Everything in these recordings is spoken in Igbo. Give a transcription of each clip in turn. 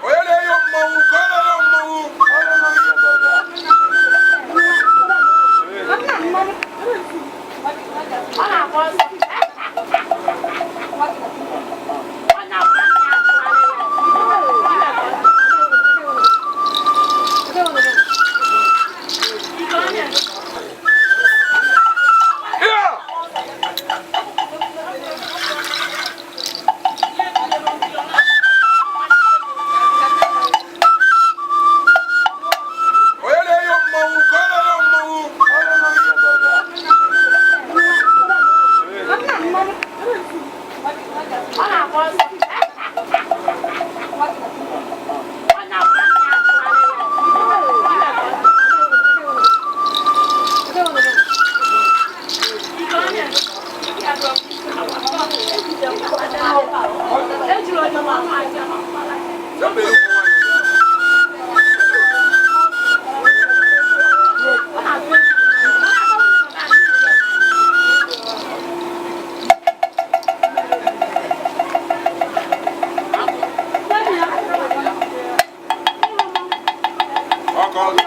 Onye na-eyo mmanwụ ka ọ na-eyo mmanwụ. Yeah! Onye na-eyo mmanwụ ka ọ na-eyo mmanwụ. Ọkọ ọdụ.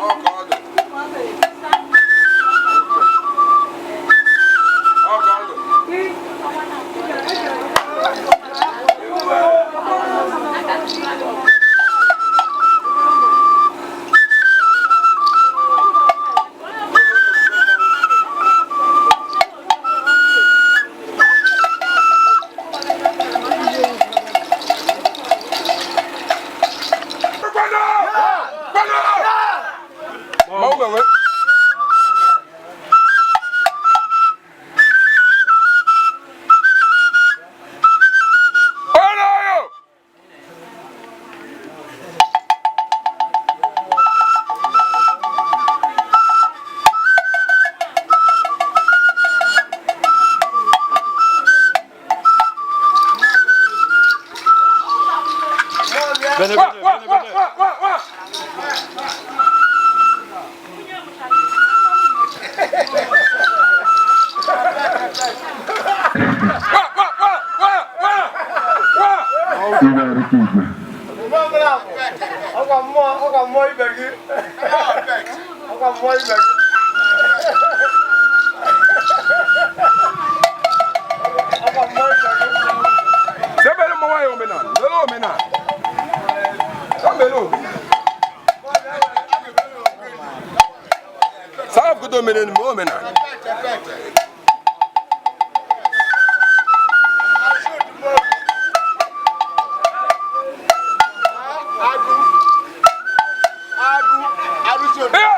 Ọkọ ọdụ. Ọkọ ọdụ. Kwado! Kwado! Mmanwụ ga-enwe. Onye na-eyo! Bene, Wa, bene, wa, bene, wa, bene. wa, wa, wa. Wa, wa, wa, wa, wa, wa. Ọkwa mmụọ, ọkwa mmụọ ibe gị. Ọkwa mmụọ ibe gị. Ọkwa mmụọ ibe gị. Sebere mmanwụ anyị omenala, lele omenala. Sebere omenala. Sáà kudo omenala ma omenala. Agụ. Agụ. Arụsị obi. Bịa!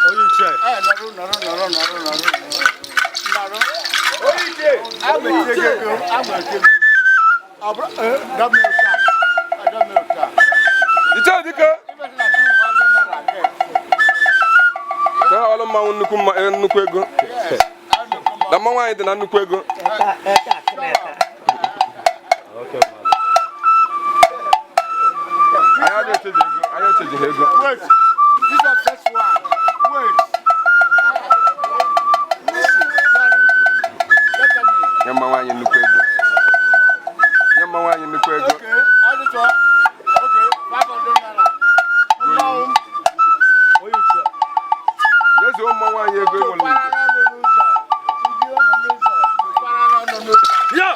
Onye ichie. Eh, nọrọ, nọrọ, nọrọ, nọrọ, nọrọ. Nọrọ. Onye ichie! Ama eche gị ego, ama eche gị. Ọ bụrụ, dọọ m ụta. Dọọ m ụta. Ichie dike! Ibe dị na 200 naira get. Ka ọlụ mmanwụ nnukwu nnukwu ego. Yes. Na mmanwụ anyị dị na nnukwu ego. Okay, mmadụ. Anyị adịghị echeji ego, anyị echejighị ego. Wait. This is the first one. Wait. Listen. Look at me. Nye mmanwụ anyị nnukwu ego. Nye mmanwụ anyị nnukwu ego. Okay. Auditor. Okay. 500 naira. Mmanwụ. Onye ichie. Nyezuo mmanwụ anyị ego enwere Tụkwara ugwu. n'ọnụ n'ụzọ. Ndị ọnụ n'ụzọ. Tụkwara n'ọnụ n'ụzọ. Ya!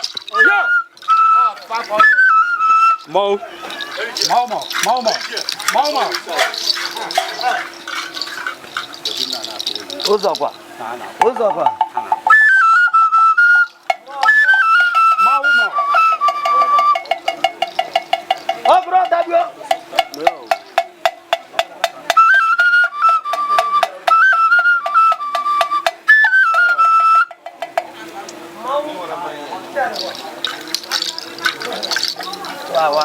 Ya! Ah, 500. Mmanwụ. Mmanwụ, mmanwụ, mmanwụ. Ụzọkwa, ụzọkwa. Mmanwụ, mmanwụ. Ọ bụrụ ọdagbuo. Wa wa.